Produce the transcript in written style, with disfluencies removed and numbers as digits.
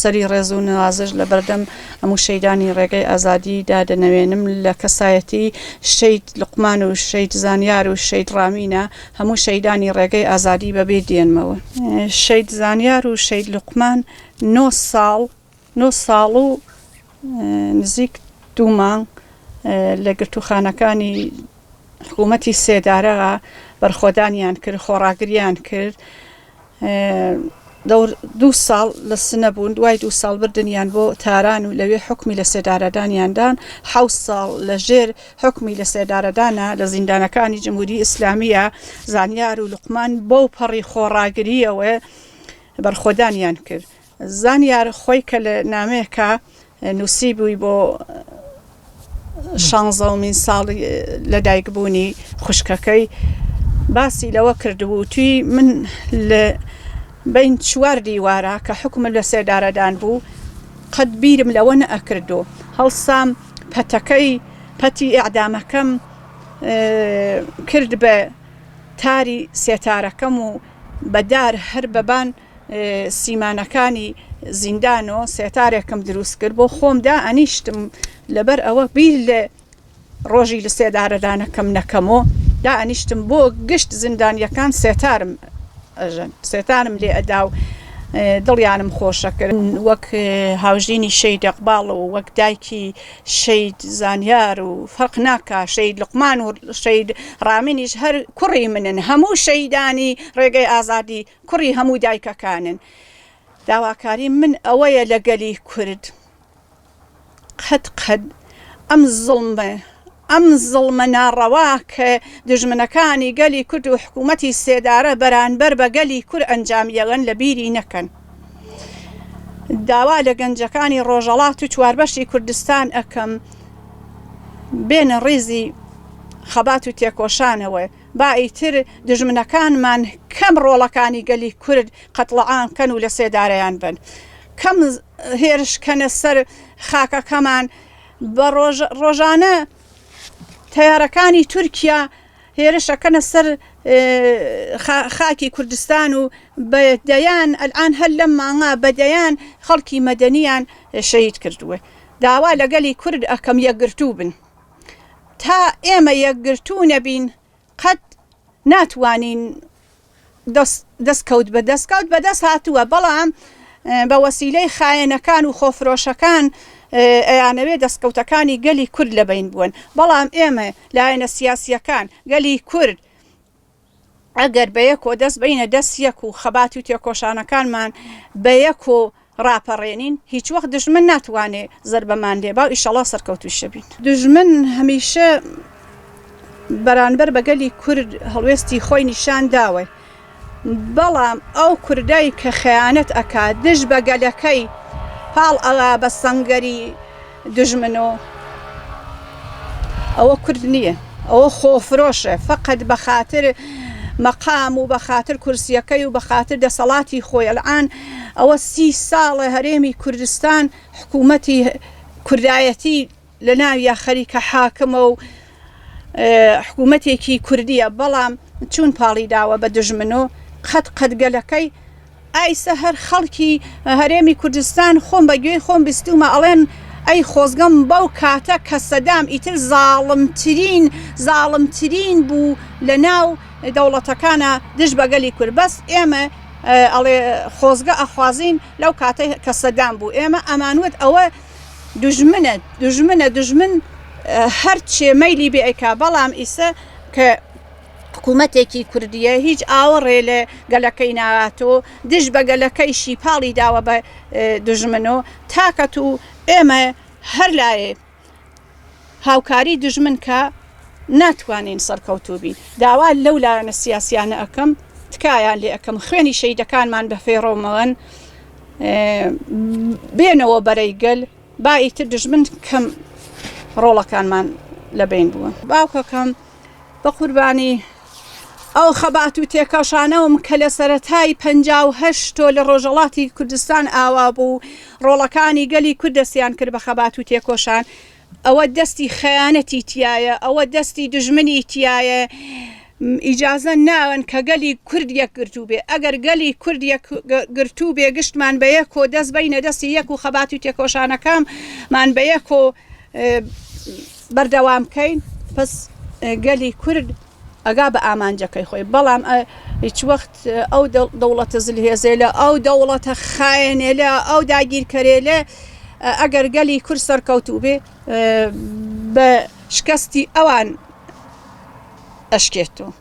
سەری ڕێز و نوازش لە بەردەم هەموو شەیدانی ڕێگەی ئازادی دادەنەوێنم لە کەسایەتی شەید لوقمان و شەید زانیار و شەید ڕامینە هەموو شەیدانی ڕێگەی ئازادی بە بیر دێنمەوە. شەید زانیار و شەید لوقمان نۆ ساڵ نۆ ساڵ و نزیک دوو مانگ لە گرتووخانەکانی حکوومەتی سێدارە بەرخۆدانیان کرد، خۆڕاگریان کرد. دەور دوو ساڵ لە سنە بوون، دوای دوو ساڵ بردنیان بۆ تاران و لەوێ حوکمی لە سێدارەدانیان دان. حەوت ساڵ لە ژێر حوکمی لە سێدارەدانە لە زیندانەکانی جمهوری ئیسلامییە زانیار و لوقمان بەو پەڕی خۆڕاگرییەوە بەرخۆدانیان کرد. زانیار خۆی کە لە نامەیەکا نووسیبووی بۆ شانزەومین ساڵی لەدایکبوونی خوشکەکەی باسی لەوە کردبوو توی من لە بین چوار دیوارە کە حکومم لە سێدارەدان بوو قەت بیرم لەوە نەئەکردو هەڵسام پەتەکەی پەتی ئیعدامەکەم کرد بە تاری سێتارەکەم و بە دار هەر بەبان سیمانەکانی زیندان و سێتارێکم دروست کرد بۆ خۆم دا ئەنیشتم لەبەر ئەوە بیر لە ڕۆژی لە سێدارەدانەکەم نەکەمۆ دا ئەنیشتم بۆ گشت زیندانیەکان سێتارم ئەژەن سێتارم لێ ئەدا و دڵیانم خۆشە کرد وەک هاوژینی شەید ئەقباڵ و وەک دایکی شەید زانیار و فەرق ناکا شەید لوقمان و شەید ڕامینیش هەر کوڕی منن هەموو شەیدانی ڕێگەی ئازادی کوڕی هەموو دایکەکانن داواکاری من ئەوەیە لە گەلی کورد قەت قەت ئەم زوڵمە ئەم زوڵمە ناڕەوا کە دوژمنەکانی گەلی کورد و حکوومەتی سێدارە بەرانبەر بە گەلی کورد ئەنجامیەوەن لە بیری نەکەن داوا لە گەنجەکانی ڕۆژەڵات و چواربەشی کوردستان ئەکەم بێنە ڕیزی خەبات و تێکۆشانەوە با ئیتر دوژمنەکانمان کەم ڕۆڵەکانی گەلی کورد قەتڵعام کەن و لە سێدارەیان بەن، کەم هێرش کەنە سەر خاکەکەمان، بە ڕۆژانە تەیارەکانی تورکیا هێرش ئەکەنە سەر خاکی کوردستان و بە دەیان ئەلئان هەر لەم مانگا بە دەیان خەڵکی مەدەنیان شەهید کردووە. داوا لە گەلی کورد ئەکەم یەکگرتوو بن. تا ئێمە یەکگرتوو نەبین قەت ناتوانین دەستکەوت بە دەستکەوت بەدەست هاتووە بەڵام بە وەسیلەی خایەنەکان و خۆفرۆشەکان ئەیانەوێ دەستکەوتەکانی گەلی کورد لەبەین بوون بەڵام ئێمە لایەنە سیاسیەکان گەلی کورد ئەگەر بەیەکۆ دەست بەینە دەست یەک و خەبات و تێکۆشانەکانمان بەیەکۆ ڕاپەڕێنین هیچ وەخت دوژمن ناتوانێ زەربەمان لێ با و ئیشەڵا سەرکەوتوویش بین. دوژمن هەمیشە بەرانبەر بە گەلی کورد هەڵوێستی خۆی نیشان داوە، بەڵام ئەو کوردەی کە خەیانەت ئەکا دژ بە گەلەکەی پاڵ ئەوا بە سەنگەری دوژمن و ئەوە کورد نییە ئەوە خۆفرۆشە فەقەت بە خاتر مەقام و بە خاتر کورسیەکەی و بە خاتر دەسەڵاتی خۆی ئەلعان ئەوە سی ساڵە هەرێمی کوردستان حکوومەتی کوردایەتی لە ناویا خەریکە حاکمە و حکوومەتێکی کوردیە بەڵام چون پاڵی داوە بە دژمن و قەت قەت گەلەکەی ئایسە هەر خەڵکی هەرێمی کوردستان خۆم بە گوێی خۆم بیستومە ئەڵێن ئەی خۆزگەم بەو کاتە کە سەدام ئیتر زاڵمترین زاڵمترین بوو لە ناو دەوڵەتەکانا دژ بە گەلی کورد بەس ئێمە ئەڵێ خۆزگە ئەخوازین لەو کاتە کە سەدام بوو ئێمە ئەمانوت ئەوە دوژمنە دوژمنە دوژمن هەرچێ مەیلی بێ ئەیکا بەڵام ئیسە کە حکوومەتێکی کوردییە هیچ ئاوڕێ لە گەلەکەی ناواتۆ دژ بە گەلەکەیشی پاڵی داوە بە دوژمن و تاکەت و ئێمە هەر لایێ هاوکاری دوژمن کە ناتوانین سەرکەوتوو بین داوا لەو لایەنە سیاسیانە ئەکەم تکایان لێ ئەکەم خوێنی شەیدەکانمان بە فێڕۆ مەوەن بێنەوە بەرەی گەل با ئیتر دژمن کەم ڕۆڵەکانمان لەبین بووە باوکەکەم بەقوربانی ئەو خەبات و تێکۆشانەوم کە لە سەرەتای 58 تۆ لە ڕۆژەڵاتی کوردستان ئاوا بوو ڕۆڵەکانی گەلی کورد دەستیان کرد بە خەبات و تێکۆشان ئەوە دەستی خەیانەتی تایە ئەوە دەستی دژمنی تایە. ئیجازە ناوەن کە گەلی کورد یەکگرتوو بێ. ئەگەر گەلی کورد یەکگرتوو بێ گشتمان بە یەکۆ دەست بەینە دەستی یەک و خەبات و تێکۆشانەکانمان بە یەکۆ بەردەوام کەین پس گەلی کورد ئەگا بە ئامانجەکەی خۆی بەڵام هیچ وەخت ئەو دەوڵەتە زلهێزێلە ئەو دەوڵەتە خایەنێلە ئەو داگیرکەرێلە ئەگەر گەلی کورد سەرکەوتوو بێ بە شکستی ئەوان ئەشکێتەوە.